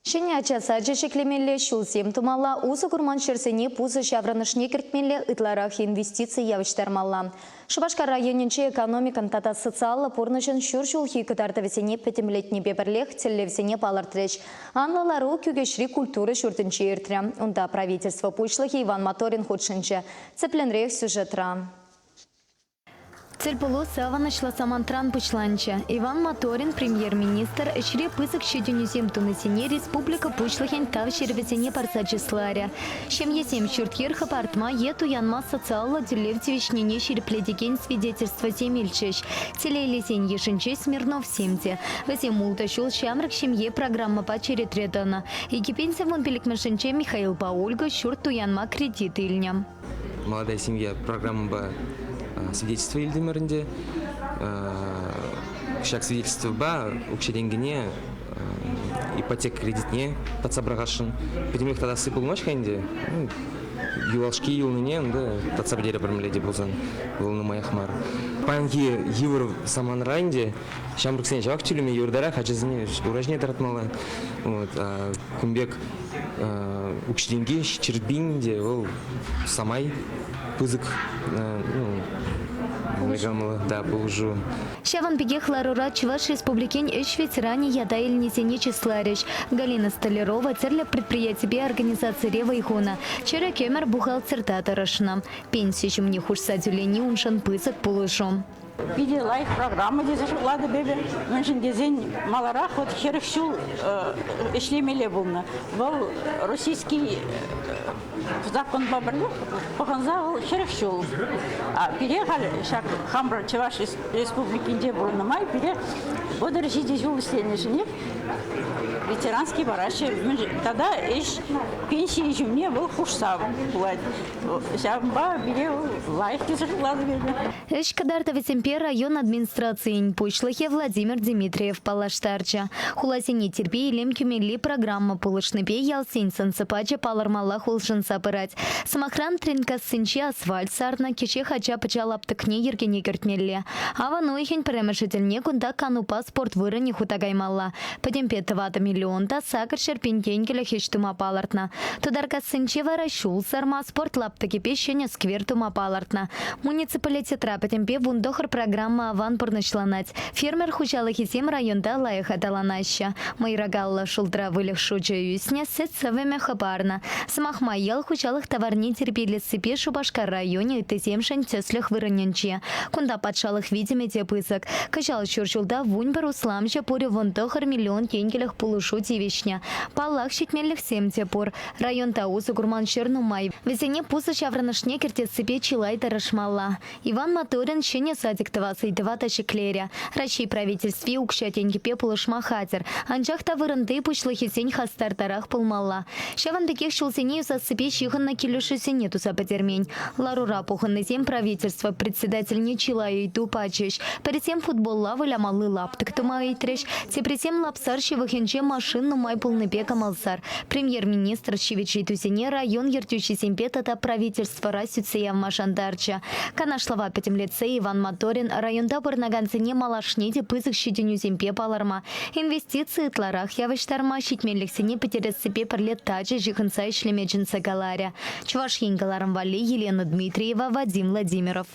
Ҫӗнӗ ача сачӗ ҫӗклемелле, ҫулсем тумалла, усӑ курман ҫӗрсене пусӑ ҫаврӑнӑшне кӗртмелле, ытларах инвестици явӑҫтармалла. Шупашкар районӗнче экономикӑн тата социаллӑ пурнӑҫӑн ҫур ҫулхи кӑтартӑвӗсене пӗтӗмлетнипе пӗрлех тӗллевсене палӑртрӗҫ. Анлӑ лару Кӳкеҫри культура ҫуртӗнче иртрӗ. Унта правительство пуҫлӑхӗ Иван Моторин хутшӑнчӗ. Тӗплӗнрех сюжетра. Тӗлпулу савӑнӑҫлӑ самантран пуҫланчӗ. Иван Моторин премьер-министр ӗҫре пысӑк ҫитӗнӳсем тунисене республика Пуҫлӑхӗн Тав ҫырӑвӗсене парса чысларӗ. Ҫемьесем ҫурт-йӗр хӑпартма е туянма социаллӑ тӳлев тивӗҫнине ҫирӗплетекен свидетельствӑсем илчӗҫ. Телейлисен йышӗнче Смирновсем те. Вӗсем ултӑ ҫул Ҫамрӑк ҫемье программӑпа черетре тӑнӑ. 2015-мӗшӗнче Михаилпа Ольга ҫурт туянма кредит илнӗ. «Молодая семья» программӑпа свидетельство илтӗмӗр ӗнтӗ. Ҫак свидетельствӑпа укҫа-тенкӗне ипотека кредитне татса пӑрахасшӑн. Пӗтӗмех татасси пулмасть-ха ӗнтӗ. Юлашки юлнине ӗнтӗ татса пӗтерӗпӗр мӗнле те пулсан. Вӑл нумаях мар. Паянхи йывӑр саманара ӗнтӗ ҫамрӑксене ҫавах тӳлеме йывӑртарах, ачасене ура ҫине тӑратмалла. Вот, кун пек укҫи-тенки ҫӗрпин те вӑл самай пысӑк ну, да, пулӑшу. Ҫавӑн пекех ларура Чӑваш Республикин ӗҫ ветеранӗ ята илнисене чысларӗҫ. Галина Столярова тӗрлӗ предприятипе организацире вӑй хунӑ, чӗрӗк ӗмӗр бухгалтерта тӑрӑшнӑ. Пенси ҫумне хушса тӳлени уншӑн пысӑк пулӑшу. Питӗ лайӑх программа тесе шутлатӑп эпӗ. Мӗншӗн тесен маларах вот 40 ҫул ӗҫлемелле пулнӑ. Вӑл российский законпа пӗрле пӑхӑнса вӑл 40 ҫул. А пире халь ҫак хамӑр Чӑваш Республикинче пурӑннӑ май пире 37 ҫул ӗҫленӗшӗнех ветеранский параҫҫӗ. Тата ӗҫ пенсийӗ ҫумне вӑл хушса пулать. Ҫавӑнпа пире лайӑх тесе шутлатӑп эпӗ. Ӗҫ кӑтартӑвӗсемпе район администрацийӗн пуҫлӑхӗ Владимир Дмитриев паллаштарчӗ. Хуласене тирпей-илем кӳмелли программа пулӑшнипе ялсен сӑн-сӑпачӗ палӑрмаллах улшӑнса пырать. Сӑмахран, Тренкассинче асфальт сарнӑ, кӗҫех ача-пӑча лаптӑкне йӗркене кӗртмелле. Авӑн уйӑхӗн пӗрремӗшӗ тӗлне кунта канупа спорт вырӑнӗ хута каймалла. Пӗтӗмпе 4 миллион та 800 пин тенкӗлӗх ӗҫ тума палӑртнӑ. Тутаркассинче вара ҫул сарма, спорт лаптӑкӗпе ҫӗнӗ сквер тума палӑртнӑ. Муниципалитетра пӗтӗмпе 19 программа аван пурнӑҫланать. Фермер хуҫалӑхӗсем районта лайӑх аталанаҫҫӗ. Мӑйракаллӑ шултра выльӑх шучӗ ӳснӗ, сӗт сӑвӑмӗ хӑпарнӑ. Сӑмах май, ял хуҫалӑх таварне тирпейлессипе Шупашкар районӗ ыттисемшӗн тӗслӗх вырӑнӗнче. Кунта патшалӑх витӗмӗ те пысӑк. Кӑҫал ҫур ҫулта 11 усламҫӑ пурӗ 19 миллион тенкӗлӗх пулӑшу тивӗҫнӗ. Паллах, ҫитменлӗхсем те пур. Районта усӑ курман ҫӗр нумай. Вӗсене пусӑ ҫаврӑнӑшне кӗртессипе чылай тӑрӑшмалла. Иван Моторин ҫӗнӗ садик тӑвас ыйтӑва та ҫӗклерӗ. Раҫҫей Правительстви укҫа-тенкӗпе пулӑшма хатӗр. Анчах та вырӑнти пуҫлӑхӗсен хастартарах пулмалла. Ҫавӑн пекех ҫулсене юсассипе ҫыхӑннӑ килӗшӳсене туса пӗтермен. Ларура пухӑннисем правительство председательне чылай ыйту пачӗҫ. Пӗрисем футболла вылямалли лаптӑк тума ыйтрӗҫ, теприсем Лапсар ҫывӑхӗнче машин нумай пулнипе кӑмӑлсӑр. Премьер-министр ҫивӗч ыйтусене район ертӳҫисемпе тата правительствӑра сӳтсе явма шантарчӗ. Канашлӑва пӗтӗмлетсе Иван Моторин районта пурӑнакансене малашне те пысӑк ҫитӗнӳсемпе палӑрма, инвестици ытларах явӑҫтарма, ҫитменлӗхсене пӗтерессипе пӗрле тачӑ ҫыхӑнса ӗҫлеме чӗнсе каларӗ. Чӑваш Ен кӑларӑм валли Елена Дмитриева, Вадим Владимиров.